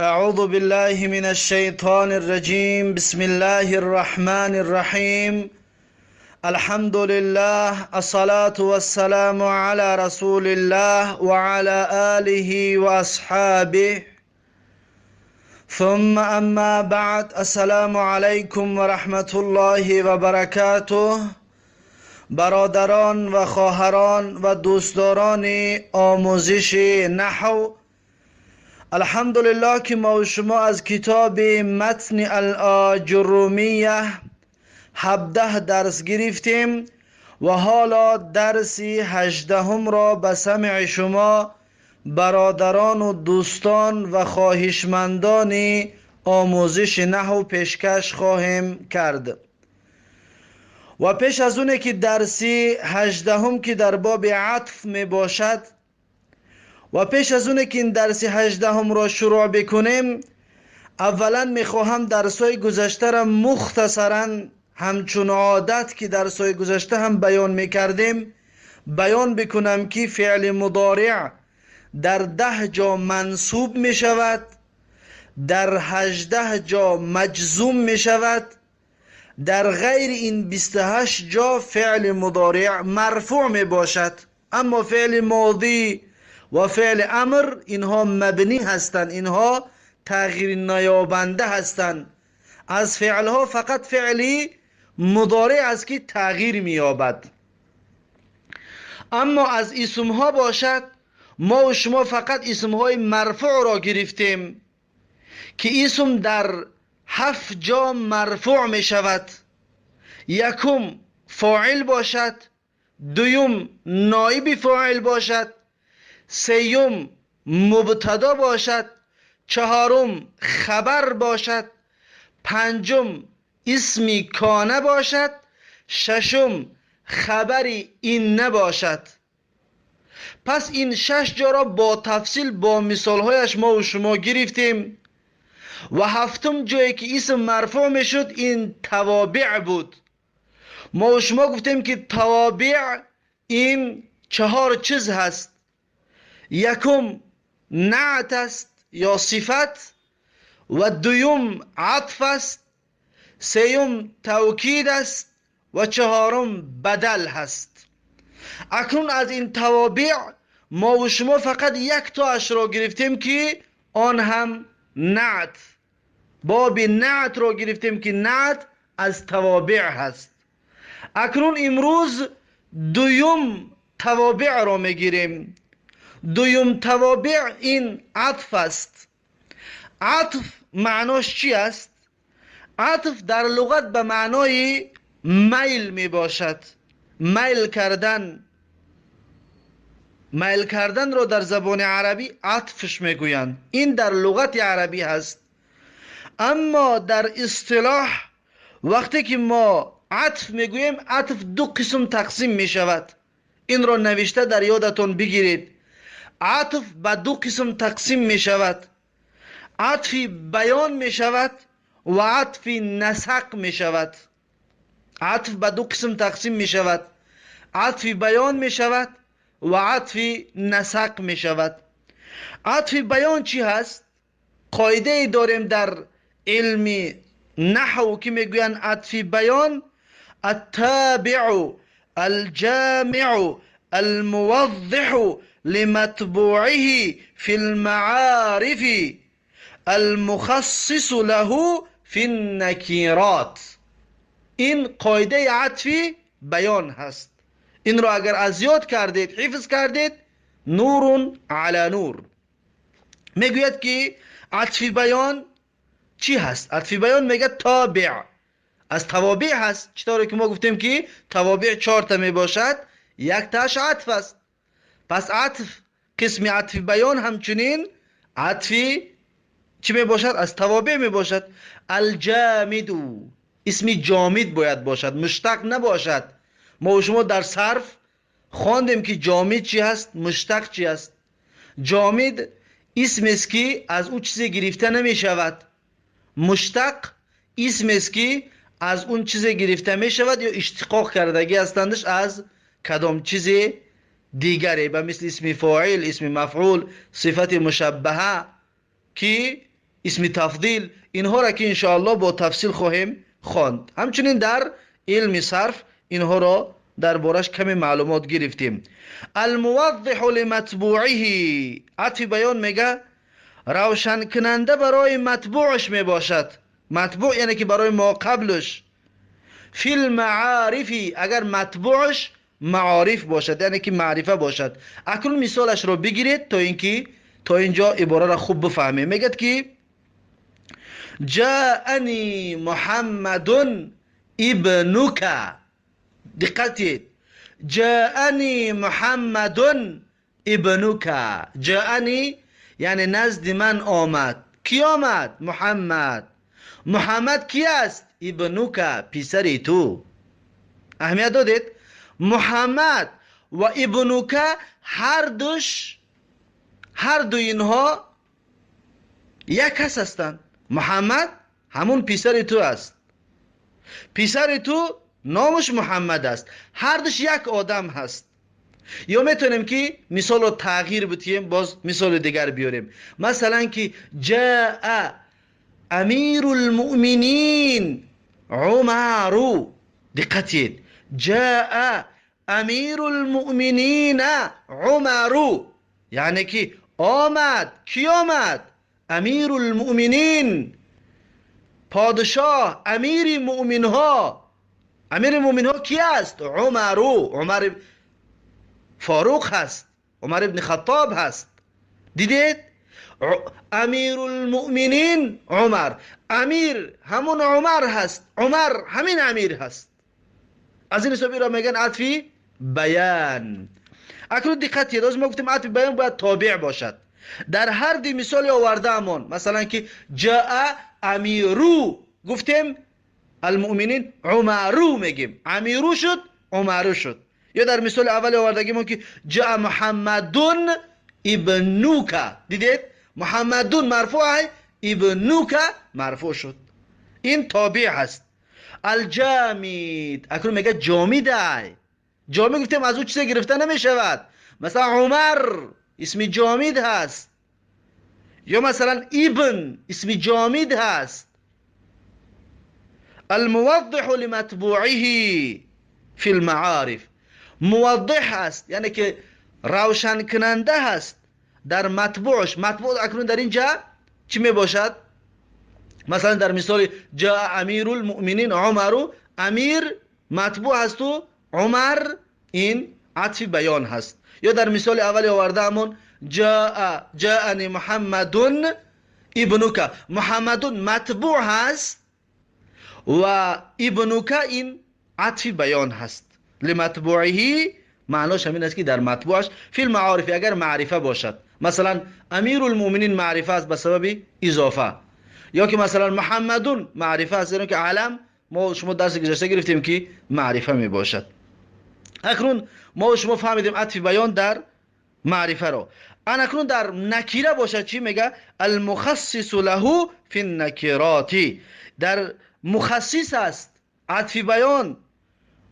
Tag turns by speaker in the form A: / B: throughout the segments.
A: أعوذ بالله من الشيطان الرجيم. بسم الله الرحمن الرحيم. الحمد لله، الصلاة والسلام على رسول الله وعلى آله وأصحابه. ثم أما بعد، السلام عليكم ورحمة الله وبركاته. برادران و خواهران و دوستداران آموزش نحو، الحمدلله که ما و شما از کتاب متن الآجرومیه 17 درس گرفتیم و حالا درس 18 را به سمع شما برادران و دوستان و خواهشمندان آموزش نحو پیشکش خواهیم کرد. و پیش از اونه که درسی 18 که در باب عطف می باشد و پیش از اونه که این درس 18 را شروع بکنیم، اولا میخواهم درسای گذشته را مختصرا، همچون عادت که درسای گذشته هم بیان میکردیم، بیان بکنم که فعل مضارع در 10 جا منصوب میشود، در 18 جا مجزوم میشود، در غیر این 28 جا فعل مضارع مرفوع می باشد. اما فعل ماضی و فعل امر اینها مبنی هستند، اینها تغییر نیابنده هستند. از فعلها فقط فعلی مضارع است که تغییر مییابد. اما از اسمها باشد، ما و شما فقط اسمهای مرفوع را گرفتیم که اسم در 7 جا مرفوع می شود. یکم فاعل باشد، دوم نایب فاعل باشد، سیوم مبتدا باشد، چهارم خبر باشد، پنجم اسمی کانه باشد، ششم خبری این نباشد. پس این 6 جا را با تفصیل با مثالهایش ما و شما گرفتیم. و هفتم جایی که اسم مرفوع میشد این توابع بود. ما و شما گفتیم که توابع این 4 چیز هست. یکم نعت است یا صفت، و دوم عطف است، سیوم توکید است و چهارم بدل هست. اکنون از این توابع ما و شما فقط یک تا اش را گرفتیم که آن هم نعت، باب نعت را گرفتیم که نعت از توابع هست. اکنون امروز دوم توابع را میگیریم. دوم توابع این عطف است. عطف معناش چی است؟ عطف در لغت به معنای میل می باشد. میل کردن، میل کردن را در زبان عربی عطفش میگویند. این در لغت عربی هست. اما در اصطلاح وقتی که ما عطف میگوییم، عطف 2 قسم تقسیم میشود. این را نوشته در یادتان بگیرید. عطف به 2 قسم تقسیم میشود. عطف بیان میشود و عطف نسق میشود. عطف به 2 قسم تقسیم میشود. عطف بیان میشود و عطف نسق میشود. عطف بیان چی هست؟ قاعده داریم در علم نحو که میگویند عطف بیان التابع الجامع الموضح لمتبوعه في المعارف المخصص له في النکیرات. این قاعده عطف بیان هست. این را اگر از یاد کردید، حفظ کردید، نور علی نور. میگوید که عطف بیان چی هست؟ عطف بیان میگه تابع، از توابع هست. چطوری که ما گفتیم که توابع 4 تا می باشد، یک تاش عطف است. پس عطف، قسم عطف بیان همچنین عطف چی می باشد؟ از توابع می باشد. الجامد، اسمی جامد باید باشد، مشتق نباشد. ما و شما در صرف خواندیم که جامد چی هست، مشتق چی هست. جامد اسم است که از او چیزی گرفته نمی شود. مشتق اسم است که از اون چیزی گرفته می شود یا اشتقاق کردگی هستندش از کدام چیز دیگری، به مثل اسم فاعل، اسم مفعول، صفت مشبهه که исми тафдил, инҳоро ки иншоаллоҳ бо тафсил хоҳем хонд. Ҳамчунин дар илми сарф инҳоро дар бораш каме маълумот гирифтем. Алмуваддиҳу лиматбуиҳи, атфи баён мега равшанкунанда барои матбуъш мебошад. Матбуъ яъне ки барои моқаблш. Фил маарифи, агар матбуъш маориф бошад, яъне ки маърифа бошад. Акнун мисолашро бигиред, то ин ки то инҷо ибораро хуб бифаҳмем. Мегӯяд ки ҷаани Муҳаммадун ибнука. Диққат диҳед, ҷаани Муҳаммадун ибнука. Ҷаани яъне назди ман омад. Кӣ омад? Муҳаммад. Муҳаммад кӣ аст? Ибнука, писари ту. Аҳамият додед? Муҳаммад ва ибнука ҳардуш, ҳарду инҳо як кас ҳастанд. Муҳаммад ҳамун писари ту аст, писари ту номаш Муҳаммад аст, ҳардуш як одам ҳаст. Ё метавонем ки мисолро тағйир бидиҳем, боз мисоли дигар биёрем. Масалан ки ҷаа амирулмуъминин Умару. Диққат диҳед, ҷаа амирулмуъминина Умару, яъне ки омад. Кӣ омад? Амирулмуъминин, подшоҳ, амири муъминҳо. Амири муъминҳо кӣ аст? Умару, Умар Форуқ ҳаст, Умар ибни Хаттоб ҳаст. Дидед, амирулмуъминин Умар, амир ҳамун Умар ҳаст, Умар ҳамин амир ҳаст. Аз ин ҳисоб иро мегӯянд атфи баян. Акнун диққат диҳед, ҳозир мо гуфтем атфи баён бояд тобеъ бошад. Дар ҳар ди мисоле овардаамон, масалан ки ҷаа амиру гуфтем, алмуъминин Умару мегем, амиру шуд, Умару шуд. Ё дар мисоли аввали овардагимон ки ҷаа Муҳаммадун ибнука, дидед, Муҳаммадун марфӯъ ай, ибнука марфӯъ шуд. Ин тобеъ ҳаст. Алҷамид, акнун мегӯяд ҷомид ай. Ҷомид гуфтем аз ӯ чизе гирифта намешавад. Масалан Умар исми ҷомид ҳаст, ё масалан ибн исми ҷомид ҳаст. Алмуваддиҳу лиматбуиҳи фи лмаориф, муваддиҳ ҳаст, яъне ки равшанкунанда ҳаст дар матбуъш. Матбуъ акнун дар ин ҷа чӣ мебошад? Масалан дар мисоли ҷаа амирулмуъминин Умару, амир матбуъ ҳасту Умар ин атфи баён ҳаст. Ё дар мисоли аввали овардаамон ҷаани Муҳаммадун ибнука, Муҳаммадун матбуъ ҳаст ва ибнука ин атфи баён ҳаст. Лиматбуиҳи маънош ҳамин аст ки дар матбуъаш фил маорифи, агар маърифа бошад. Масалан амирулмуъминин маърифа аст ба сабаби изофа, ё ки масалан Муҳаммадун маърифа аст, зеро ки алам мо шумо дарси гузашта гирифтем ки маърифа мебошад. Акнун мо шумо фаҳмидем атфи баён дар маърифаро. Анакнун дар накира бошад чӣ мега? Алмухассису лаҳу фи накироти, дар мухассис аст атфи баён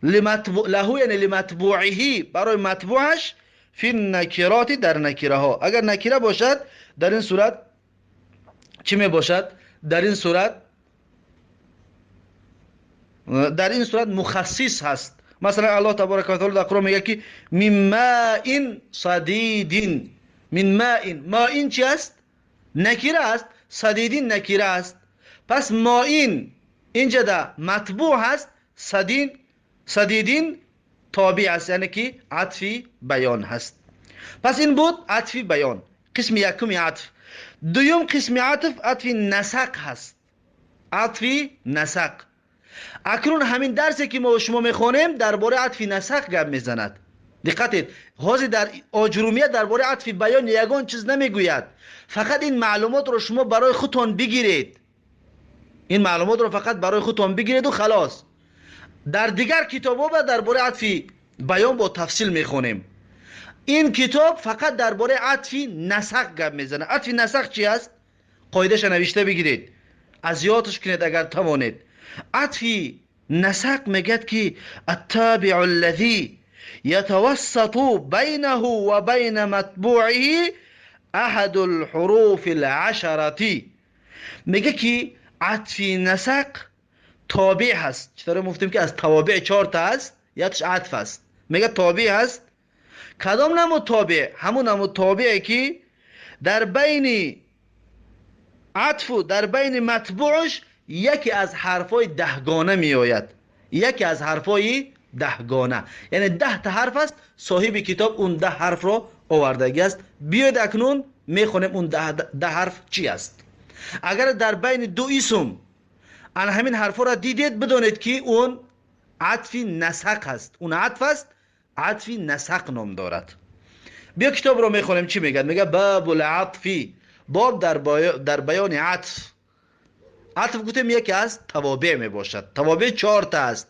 A: лаҳу, яъне лиматбуиҳи, барои матбуъаш, фи накироти, дар накираҳо. Агар накира бошад, дар ин сурат чӣ мебошад? Дар ин сурат мухассис ҳаст. Масалан Аллоҳ таборака ва таола дар Қуръон мегӯяд ки мин маин садидин. Мин маин, маин чи аст? Накира аст. Садидин накира аст. Пас маин инҷада матбуъ ҳаст, садин, садидин тобеъ аст, яъне ки атфи баён ҳаст. Пас ин буд атфи баён, қисми якуми атф. Дуюм қисми атф атфи насақ ҳаст. Атфи насақ. Акнун ҳамин дарсе ки мо шумо мехонем дар бораи атфи насақ гап мезанад. Диққат кунед, ҳозир дар оҷрумия дар бораи атфи баён ягон чиз намегӯяд. Фақат ин маълумотро шумо барои худтон бигиред, ин маълумотро фақат барои худтон бигиреду халос. Дар дигар китобҳо ба дар бораи атфи баён бо тафсил мехонем. Ин китоб фақат дар бораи атфи насақ гап мезанад. Атфи насақ чи аст? Қоидаша навишта бигиред, аз ёдш кунед агар тавонед. Атфи насақ мегӯяд ки аттабиу аллазӣ ятавассату байнаҳу ва байна матбуиҳи аҳаду лҳуруфи лашарати. Мега ки атфи насақ тобеъ ҳаст. Читора гуфтем, ки аз тавобеъ чорта аст, якш атф аст. Мега тобеъ ҳаст. Кадом намуд тобеъ? Ҳамун намуд тобеъе, ки дар байни атфу дар байни матбуъш яке аз ҳарфҳои даҳгона меояд, яке аз ҳарфҳои даҳгона, яъне 10-та ҳарф аст. Соҳиби китоб он 10 ҳарфро овардагӣ аст. Биёед, акнун мехонем, он 10 ҳарф чӣ аст. Агар дар байни ду исм ана ҳамин ҳарфҳоро дидед, бидонед, ки он атфи насақ аст. Он атф аст, атфи насақ ном дорад. Биё, китобро мехонем, чӣ мегӯяд. Мегӯяд: бабул атфи, боб дар баёни атф. Атф, гуфтем, яке аз тавобеъ мебошад. Тавобеъ чорта аст.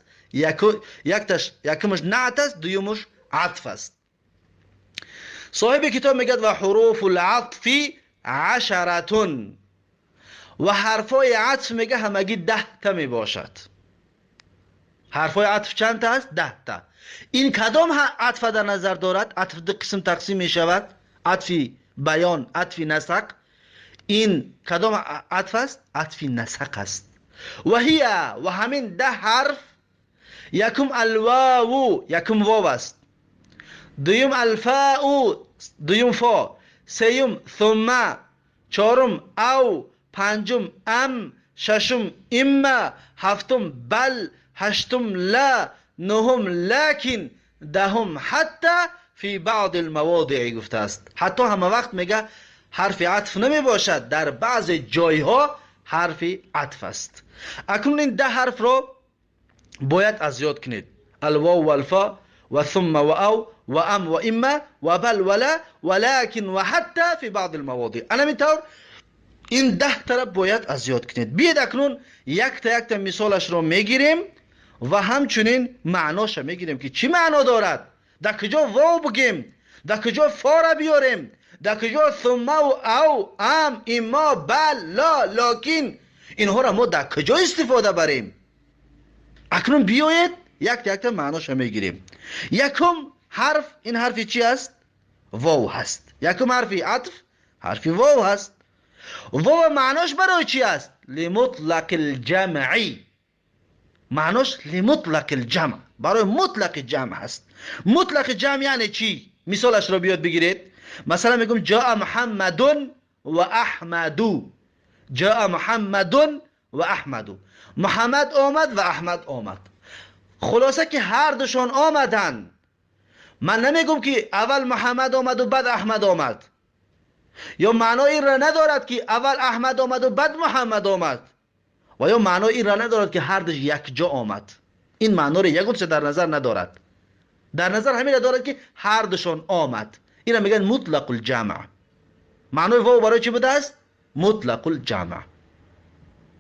A: Якумаш наат аст, дуюмаш атф аст. Соҳиби китоб мегӯяд: ва ҳуруфу латфи ашаратун. Ва ҳарфҳои атф, мега, ҳамагӣ 10-та мебошад. Ҳарфҳои атф чандта аст? 10-та. Ин кадом атфа дар назар дорад? Атф ду қисм тақсим мешавад: атфи баён, атфи насақ. Ин кадом атф аст? Атфи насақ аст. Ва ҳия, ва ҳамин 10 ҳарф: якум алваву, якум вов аст, дуюм алфау, дуюм фо, сеюм сумма, чорум ав, панҷум ам, шашум имма, ҳафтум бал, ҳаштум ла, нуҳум лакин, 10-ум ҳатта фи баъди лмаводии гуфтааст. Ҳатто ҳама вақт, мега, ҳарфи атф намебошад, дар баъзе ҷойҳо ҳарфи атф аст. Акнун ин 10 ҳарфро бояд аз ёд кунед: алвов валфо ва сумма ва ав ва ам ва имма ва бал ва ла ва лакин ва ҳатта фи баъди лмаводӣ. Ана тавр ин 10-тара бояд аз ёд кунед. Биед, акнун якта якта мисолашро мегирем ва ҳамчунин маъноша мегирем, ки чӣ маъно дорад, дар куҷо вов бигем, дар куҷо фора биёрем, дар куҷо суммаву ав, ам, иммо, бал, ла, локин, инҳоро мо дар куҷо истифода барем. Акнун биёед, якта якта маъноша мегирем. Якум ҳарф, ин ҳарфи чӣ аст? Вов ҳаст. Якум ҳарфи атф ҳарфи вов ҳаст. Вова маънош барои чӣ аст? Лимутлақи лҷамъи. Маънош лимутлақи лҷамъ, барои мутлақи ҷамъ ҳаст. Мутлақи ҷамъ яъне чӣ? Мисолашро биёд бигиред. Масалан, мегӯм: ҷоа Муҳаммадун ва Аҳмаду. Ҷоа Муҳаммадун ва Аҳмаду. Муҳаммад омад ва Аҳмад омад. Хулоса, ки ҳардушон омаданд. Ман намегӯм, ки аввал Муҳаммад омаду баъд Аҳмад омад, ё маънои инро надорад, ки аввал Аҳмад омаду баъд Муҳаммад омад, ва ё маънои инро надорад, ки ҳардуш якҷо омад. Ин маъноро ягонча дар назар надорад. Дар назар ҳаминро дорад, ки ҳардушон омад. Ина мегӯянд мутлақулҷамъ. Маънои вов барои чӣ будааст? Мутлақулҷамъ.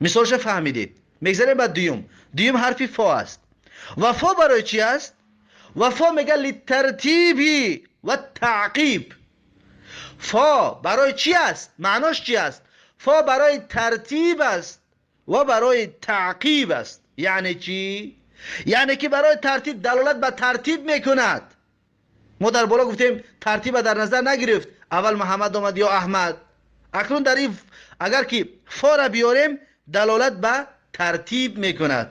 A: Мисолша фаҳмидед. Мегзарем ба дуюм. Дуюм ҳарфи фо аст. Ва фо барои чӣ аст? Ва фо, мега, литартиби ва таъқиб. Фо барои чӣ аст? Маънош чӣ аст? Фо барои тартиб аст ва барои таъқиб аст. Яъне чӣ? Яъне ки барои тартиб, далолат ба тартиб мекунад. Мо дар боло гуфтем, тартиба дар назар нагирифт, аввал Муҳаммад омад ё Аҳмад. Акнун дар ин агар ки фора биёрем, далолат ба тартиб мекунад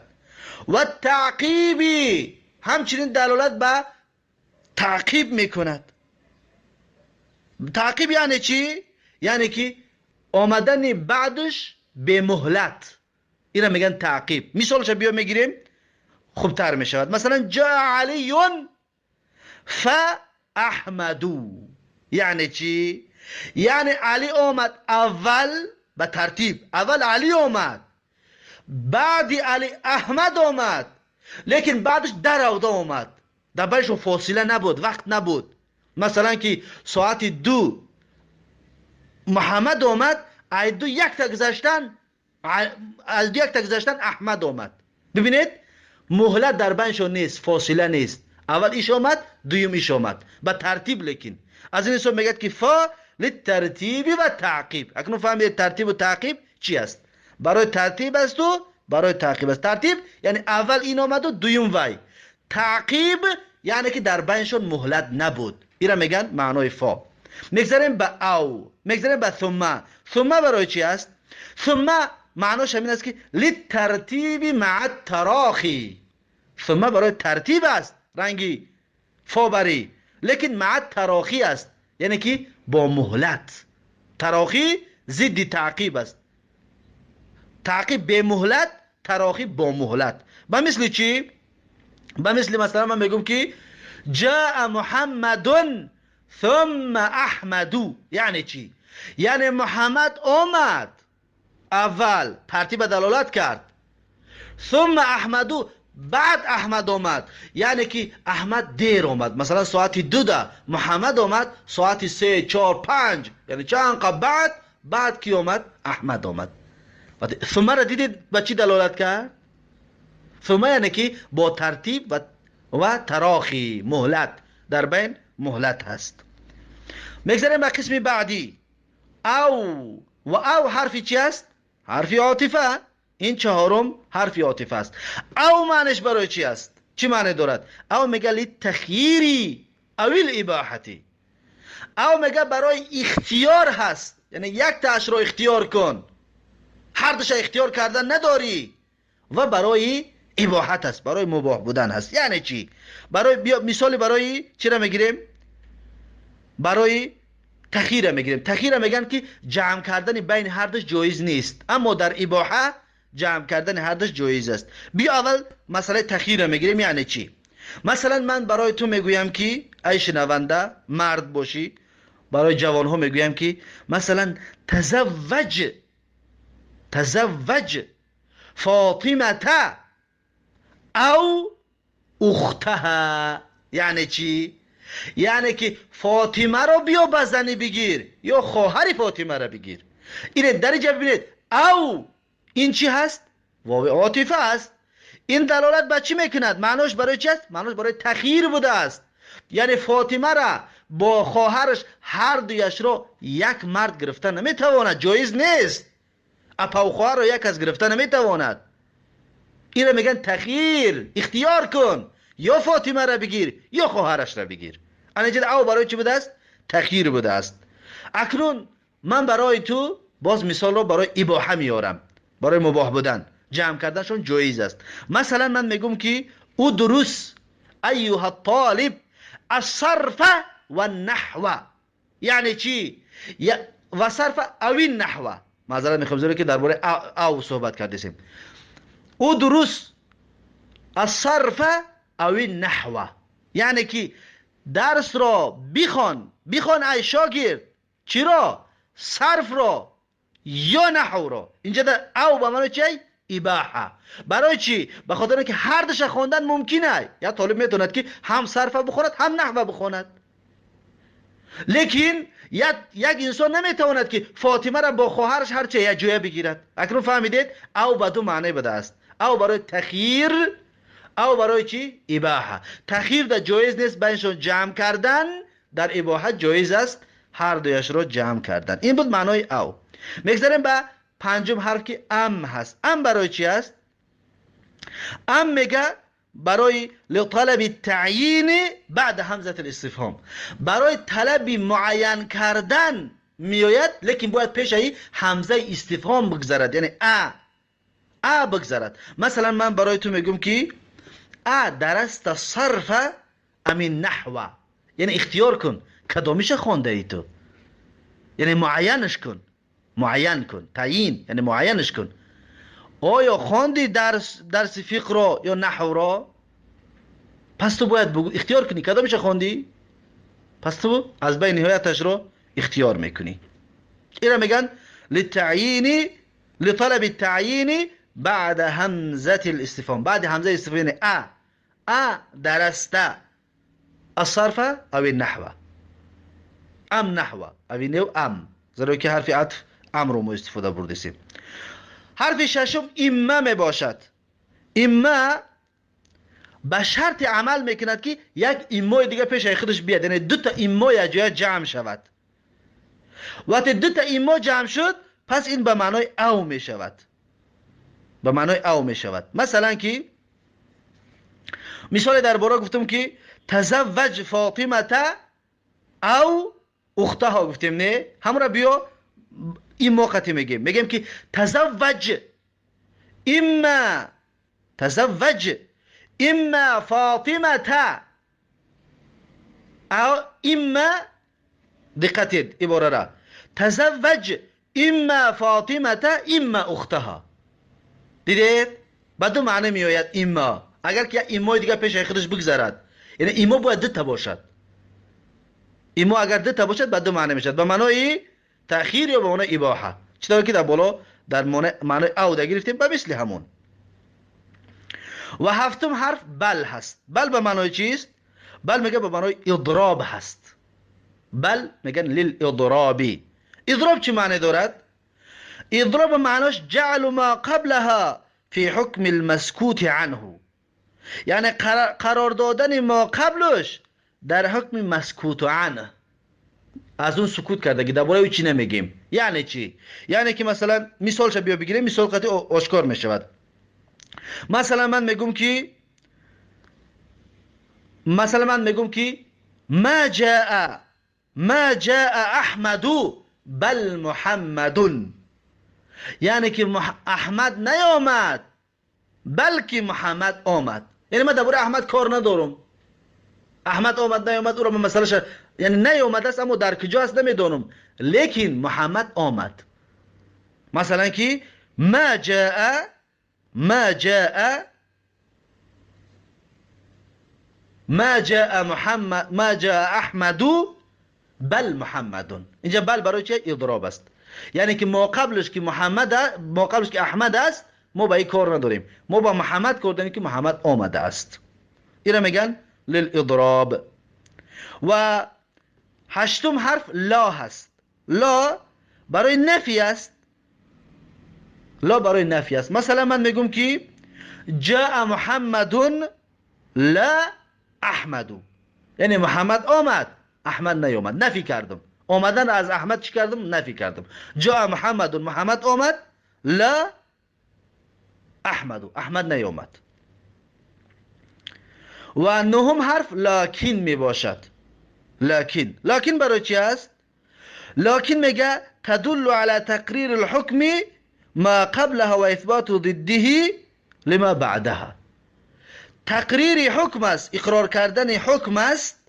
A: ва таъқиби, ҳамчунин далолат ба таъқиб мекунад. Таъқиб яъне чӣ? Яъне ки омадани баъдш бемуҳлат, ина мегӯянд таъқиб. Мисолша биё мегирем, хубтар мешавад. Масалан, ҷаа Алиюн фа Аҳмаду. Яъне чӣ? Яъне Али омад аввал, ба тартиб аввал Али омад, баъди Али Аҳмад омад, лекин баъдаш даравда омад, дар байнашон фосила набуд, вақт набуд. Масалан, ки соати 2 Муҳаммад омад, ай 2 якта гузаштан, аз 2 якта гузаштан Аҳмад омад. Бибинед, муҳлат дар байнашон нест, фосила нест. Аввал иш омад, дуюм иш омад, ба тартиб. Лекин аз ин ҳисоб мегӯяд, ки фо литартиби ва таъқиб. Акнун фаҳмидед, тартибу таъқиб чӣ аст? Барои тартиб асту барои таъқиб аст. Тартиб яъне аввал ин омаду дуюм вай. Таъқиб яъне ки дар байнашон муҳлат набуд. Ира мегӯянд маънои фо. Мегзарем ба ав, мегзарем ба сумма. Сумма барои чӣ аст? ثم معناش همین است که للترتیب مع التراخی. ثم برای ترتیب است، رنگی فابری، لیکن مع التراخی است، یعنی که با مهلت. تراخی ضد تعقیب است، تعقیب به مهلت، تراخی با مهلت. به مثل چی؟ به مثل مثلا من میگم که جاء محمد ثم احمد. یعنی چی؟ یعنی محمد آمد اول، ترتیب دلالت کرد، ثم احمد، بعد احمد آمد، یعنی که احمد دیر آمد. مثلا ساعت 2 ده محمد آمد، ساعت 3 4 5، یعنی چند قبل بعد کی آمد؟ احمد آمد. ثم را دیدید به چی دلالت کرد؟ ثم یعنی که با ترتیب و تراخی، مهلت، در بین مهلت هست. میگذریم به قسم بعدی، او. و او حرف چی است؟ حرف عاطفه. این چهارم حرف عاطفه است. او معنیش برای چی است؟ چی معنی دارد؟ او میگه للتخییری او الاباحتی. او میگه برای اختیار هست، یعنی یک تاش رو اختیار کن، هر دوش اختیار کردن نداری، و برای اباحت است، برای مباح بودن هست. یعنی چی؟ برای بیا مثال برای چی را میگیریم؟ برای تخییر میگیریم. تخییر میگن که جمع کردن بین هر دوش جایز نیست، اما در اباحه جمع کردن هر دوش جایز است. بیا اول مسئله تخییر میگیریم. یعنی چی؟ مثلا من برای تو میگویم که ای شنونده مرد باشی، برای جوانها میگویم که مثلا تزوج، تزوج فاطمه او اختها. یعنی چی؟ یعنی که فاطمه رو بیا بزنی بگیر یا خواهر فاطمه رو بگیر. اینه در اینجا ببینید او این چی هست؟ واو عاطفه است. این دلالت به چی میکند؟ معناش برای چی است؟ معناش برای تخییر بوده است. یعنی فاطمه را با خواهرش هر دویش را یک مرد گرفته نمیتواند، جایز نیست. اپا و خواهر را یک از گرفته نمیتواند. این را میگن تخییر، اختیار کن، یا فاطمه را بگیر یا خواهرش را بگیر. اینجا او برای چی بوده است؟ تخییر بوده است. اکنون من برای تو باز مثال را برای اباحه میارم، برای مباح بودن، جمع کردنشون جایز است. مثلا من میگم که او دروس ایها الطالب الصرف و النحو. یعنی چی؟ و صرف او النحو. معذرت میخوام زیرا که درباره او صحبت کردیم. او دروس الصرف او النحو، یعنی که درس را بخوان، بخوان ای شاگرد، چی را؟ صرف را یا نحو را. اینجا در او به معنی چی؟ اباحه. برای چی؟ به خاطر اینکه هر دوش خواندن ممکنه. یا طالب میتواند که هم صرف بخواند هم نحو بخواند، لیکن یک انسان نمیتواند که فاطمه را با خواهرش هر چه یک جویه بگیرد. اکنون فهمیدید او به دو معنی بوده است، او برای تخییر، او برای چی؟ اباحه. تخییر در جایز نیست بینشون جمع کردن، در اباحه جایز است هر دویش را جمع کردن. این بود معنای او. میگذاریم به پنجم حرف که ام هست. ام برای چی است؟ ام میگه برای لطلب تعیین بعد همزه الاستفهام، برای طلب معین کردن میآید، لیکن باید پیش ای همزه استفهام بگذرد، یعنی ا بگذرد. مثلا من برای تو میگم که ا درست صرف ام النحو، یعنی اختیار کن کدامیش خوانده ای تو، یعنی معینش کن، معین کن، تعیین یعنی معینش کن. آیا خواندی درس فقه را یا نحو را؟ پس تو باید بگو اختیار کنی کدامش خواندی، پس تو از بین نهایتش را اختیار میکنی. اینا میگن للتعیین، لطلب التعیین بعد همزه الاستفهام. بعد همزه استفهام یعنی ا درسته الصرف او النحو، ام نحو او نو ام، زیرا که حرف عطف ام رو ما استفاده بردیم. حرف ششم اما می باشد. اما به شرط عمل میکند که یک امای دیگه پیش خودش بیاد، یعنی دو تا اما یک جای جمع شود. وقتی دو تا اما جمع شد پس این به معنای او می شود، به معنای او می شود. مثلا که مثال درباره گفتم که تزوج فاطمه او اختها، گفتیم نه، همون را بیا إما قتی میگیم، میگیم که تزوج إما، تزوج إما فاطمة أو إما، دقت عباره را، تزوج إما فاطمة إما أختها. دیدید؟ به دو معنی میآید إما. اگر که إما دیگه پیش خودش بگذارد، یعنی إما باید دو تا باشد. إما اگر دو تا باشد به دو معنی میشد، به معنای تأخیر یا به معنای اباحه. چطور که در بالا در معنای أو در گرفتیم، به مثل همون. و هفتم حرف بل هست. بل به معنای چیست؟ بل میگه به معنای اضراب هست. بل میگن للاضرابی. اضراب چی معنی دارد؟ اضراب معناش جعل ما قبلها فی حکم المسکوت عنه، یعنی قرار دادن ما قبلش در حکم مسکوت عنه، از اون سکوت کرده که درباره او چی نمیگیم. یعنی چی؟ یعنی که مثلا مثالش بیا بگیریم، مثال قطعی آشکار میشود. مثلا من میگم که، مثلا من میگم که ما جاء، ما جاء احمد بل محمد، یعنی که احمد نیامد بلکه محمد آمد. یعنی من درباره احمد کار ندارم، احمد آمد نیامد او را من مسئله، یعنی نیامد است اما در کجا است نمیدانم، لیکن محمد آمد. مثلا که ما جاء، ما جاء، ما جاء محمد، ما جاء احمد بل محمد. اینجا بل برای چه؟ اضراب است، یعنی که ما قبلش که محمد، ما قبلش که احمد است ما با این کار نداریم، ما با محمد کار داریم که محمد آمده است. اینا میگن للاضراب. و هشتم حرف لا هست. لا برای نفی است. لا برای نفی است. مثلا من میگم که جاء محمد لا احمد، یعنی محمد آمد احمد نیامد، نفی کردم. آمدن از احمد چی کردم؟ نفی کردم. جاء محمد، محمد آمد، لا احمد، احمد نیامد. و نهم حرف لکن می باشد. لکن، لکن برای چی است؟ لکن میگه تدل على تقریر الحکم ما قبلها و اثبات ضده لما بعدها. تقریر حکم است، اقرار کردن حکم است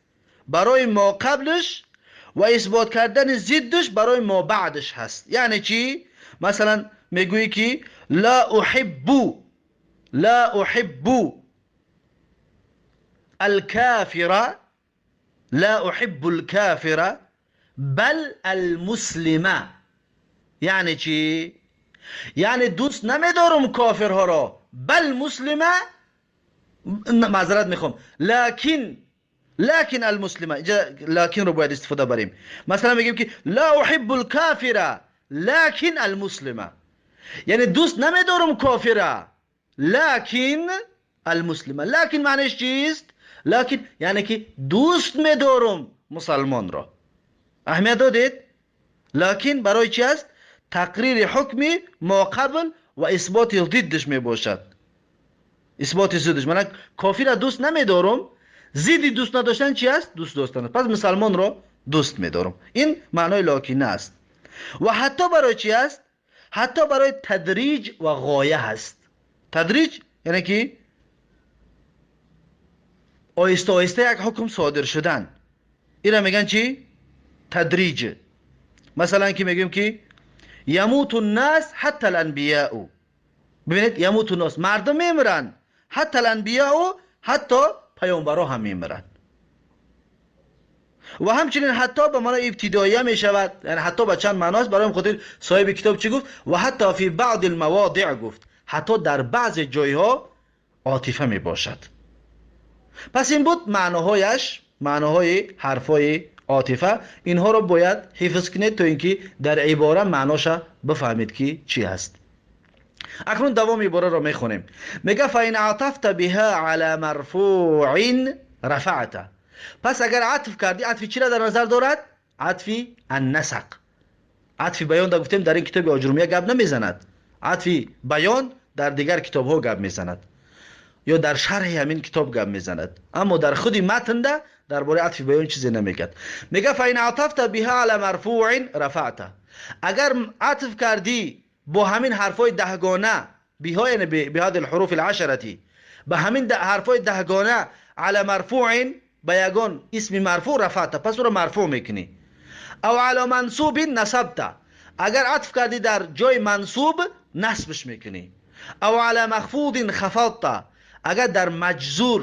A: برای ما قبلش و اثبات کردن ضدش برای ما بعدش هست. یعنی چی؟ مثلا میگویی که لا احب، لا احب الكافر، لا احب الكافر بل المسلم. یعنی چی؟ یعنی دوست نمیدارم کافرها را، بل مسلمه، معذرت میخوام، لکن، لكن المسلمه، اینجا لكن رو باید استفاده بریم. مثلا میگیم که لا احب الكافر لكن المسلمه، یعنی دوست نمیدارم کافره لكن المسلمه. لكن معنیش چیست؟ لكن یعنی که دوست میدارم مسلمان را. اهمیت دادید؟ لكن برای چی است؟ تقریر حکمی ما قبل و اثبات ضدش میباشد. اثبات ضدش، من کافر را دوست نمیدارم، ضد دوست نداشتن چی است؟ دوست داشتن. پس مسلمان را دوست میدارم. این معنای لکن است. و حتی برای چی است؟ حتی برای تدریج و غایه هست. تدریج یعنی که آهسته آهسته یک حکم صادر شدن، اینا میگن چی؟ تدریج. مثلا که میگیم که یموت الناس حتی الانبیاء. ببینید یموت الناس، مردم میمیرن، حتی الانبیاء، حتی پیامبرا هم میمیرن. و همچنین حتی به معنای ابتداییه می شود، یعنی حتی به چند معناست. برای خاطر صاحب کتاب چی گفت؟ و حتی فی بعض المواضع گفت، حتی در بعض جایها عاطفه می باشد. پس این بود معناهایش، معناهای حرفای عاطفه. اینها رو باید حفظ کنید تا اینکه در عباره معناش بفهمید که چی هست. اکنون دوام عباره را میخونیم. میگه فإن عطفت بها على مرفوع رفعت. پس اگر عطف کردی، عطفی چی را در نظر دارد؟ عطفی النسق. عطفی بیان در گفتیم در این کتاب آجرومیه گپ نمیزند، عطفی بیان در دیگر کتاب ها گپ میزند یا در شرح همین کتاب گپ میزند، اما در خود متن Дар бораи атфи баён чизе намегӯяд. Мега: فإن عطفت بها على مرفوع رفعته. Агар атф кардӣ бо ҳамин ҳарфҳои 10гона, بها яъне بهذه الحروف العشرة, ба ҳамин ҳарфҳои 10гона, على مرفوع, ба ягон исми марфӯъ, رفعته, пас ӯро марфӯъ мекунӣ. أو على منصوب نصبته. Агар атф кардӣ дар ҷои мансуб, насбш мекунӣ. أو على مخفوض خفضته. Агар дар маҷзур,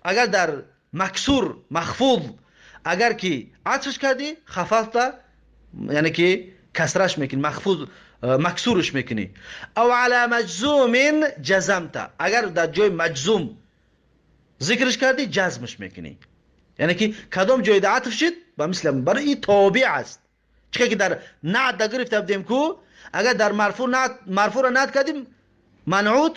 A: агар дар максур, махфуз, агар ки атфш кардӣ, خفضته, яъне ки касраш мекунӣ, махфуз максурш мекунӣ. أو على مجزوم جزمته. Агар дар ҷои маҷзум зикрш кардӣ, ҷазмш мекунӣ. Яъне ки кадом ҷойда атф шид, ба мисли барои ин тобеъ аст. Чӣ ки дар наът да гирифта будем ку, агар дар марфӯъ марфӯъро наът кардим, манъут,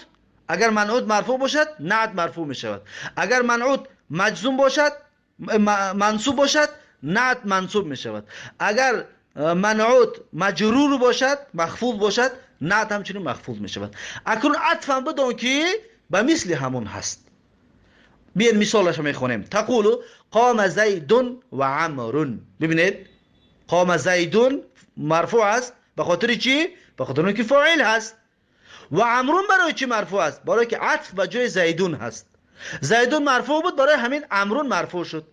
A: агар манъут марфӯъ бошад, наът марфӯъ мешавад. Агар манъут маҷзум бошад, мансуб бошад, наът мансуб мешавад. Агар манъут маҷрур бошад, махфуз бошад, наът ҳамчунин махфуз мешавад. Акнун атфам бидон, ки ба мисли ҳамон ҳаст. Биед, мисолашо мехонем. تقول قام زيد وعمر. Бибинед, قام زيد марфӯъ аст. Ба хотири чӣ? Ба хотири он ки фоил ҳаст. وعمر барои чӣ марфӯъ аст? Барое ки атф ба ҷои زيد ҳаст. زيد марфӯъ буд, барои ҳамин عمرو марфӯъ шуд.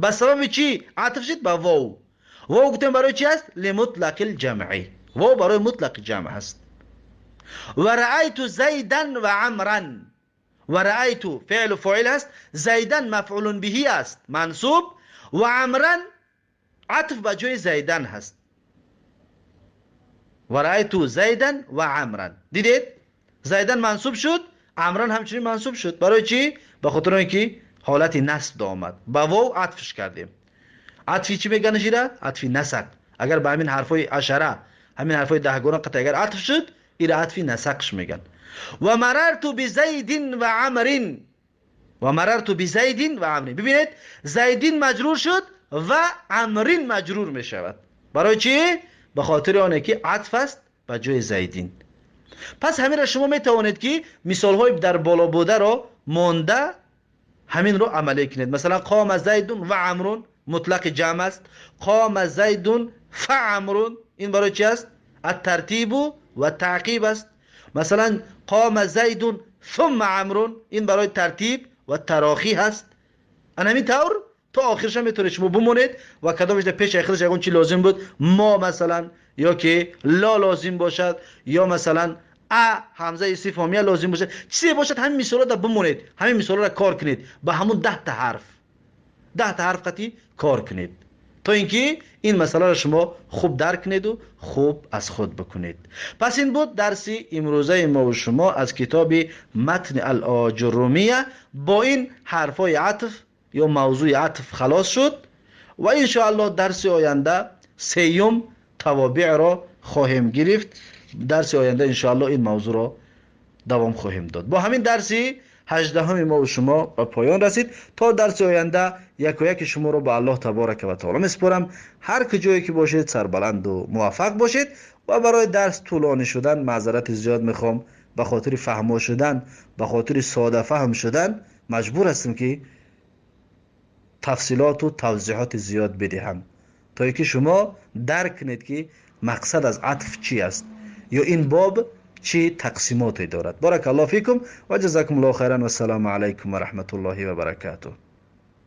A: Ба сабаби чӣ атф шуд? Ба воу. Воу гуфтем барои чӣ аст? لمطلق الجمع. Воу барои мутлақи ҷамъ ҳаст. ورأيت زيدا وعمرا. ورأيت феълу фоил ҳаст, زيدا مفعول به аст, мансуб, وعمرا атф ба ҷои زيدا ҳаст. ورأيت زيدا وعمرا. Дидед, زيدا мансуб шуд, عمرا ҳамчунин мансуб шуд. Барои чӣ? Ба хотири он ки ҳолати насб омад, ба воу атфш кардем. Атфи чӣ мегӯянд ира? Атфи насақ. Агар ба ҳамин ҳарфҳои ашара, ҳамин ҳарфҳои 10гона қат агар атф шуд, ира атфи насақш мегӯянд. ومررت بزيد وعمر. ومررت بزيد وعمر. Бибинед, زيد маҷрур шуд ва عمر маҷрур мешавад. Барои чӣ? Ба хотири оне ки атф аст ба ҷои زيد. Пас ҳаминро шумо метавонед, ки мисолҳои дар боло бударо монда, ҳаминро амалӣ кунед. Масалан, قام زيد وعمر мутлақи ҷамъ аст. قام زيد فعمر ин барои чи аст? الترتيب والتعقيب аст. Масалан, قام زيد ثم عمرو ин барои ترتيب والتراخي ҳаст. Ан ҳамин тавр то охирша метавонед шумо бимонед ва кадомеш дар пеши охираш ягон чи лозим буд, ما масалан, ё ки لا лозим бошад, ё масалан а ҳамзаи истифҳомия лозим бошад, чизе бошад, ҳамин мисолҳо бимонед, ҳамин мисолҳоро кор кунед, ба ҳамун 10та ҳарф, 10та ҳарф қатӣ кор кунед, то ин ки ин масъаларо шумо хуб дарк кунеду хуб аз худ бикунед. Пас ин буд дарси имрӯзаи мову шумо аз китоби матни Ал-Оҷурумия. Бо ин ҳарфҳои атф ё мавзӯи атф халос шуд ва иншоаллоҳ дарси оянда сеюм тавобеъро хоҳем гирифт. Дарси оянда иншоаллоҳ ин мавзӯъро давом хоҳем дод. Бо ҳамин дарси 18-уми мову шумо ба поён расид. То дарси оянда яку яки шуморо ба Аллоҳ таборака ва таоло месупорам. Ҳар куҷое ки бошед, сарбаланду муваффақ бошед. Ва барои дарс тӯлонӣ шудан маъзарати зиёд мехоҳам. Ба хотири фаҳмо шудан, ба хотири содафаҳм шудан маҷбур ҳастем, ки тафсилоту тавзеҳоти зиёд бидиҳам, то ин ки шумо дарк кунед, ки мақсад аз атф чӣ аст ё ин боб чӣ тақсимоте дорад. بارك الله فيكم وجزاكم الله خيرا والسلام عليكم ورحمة الله وبركاته.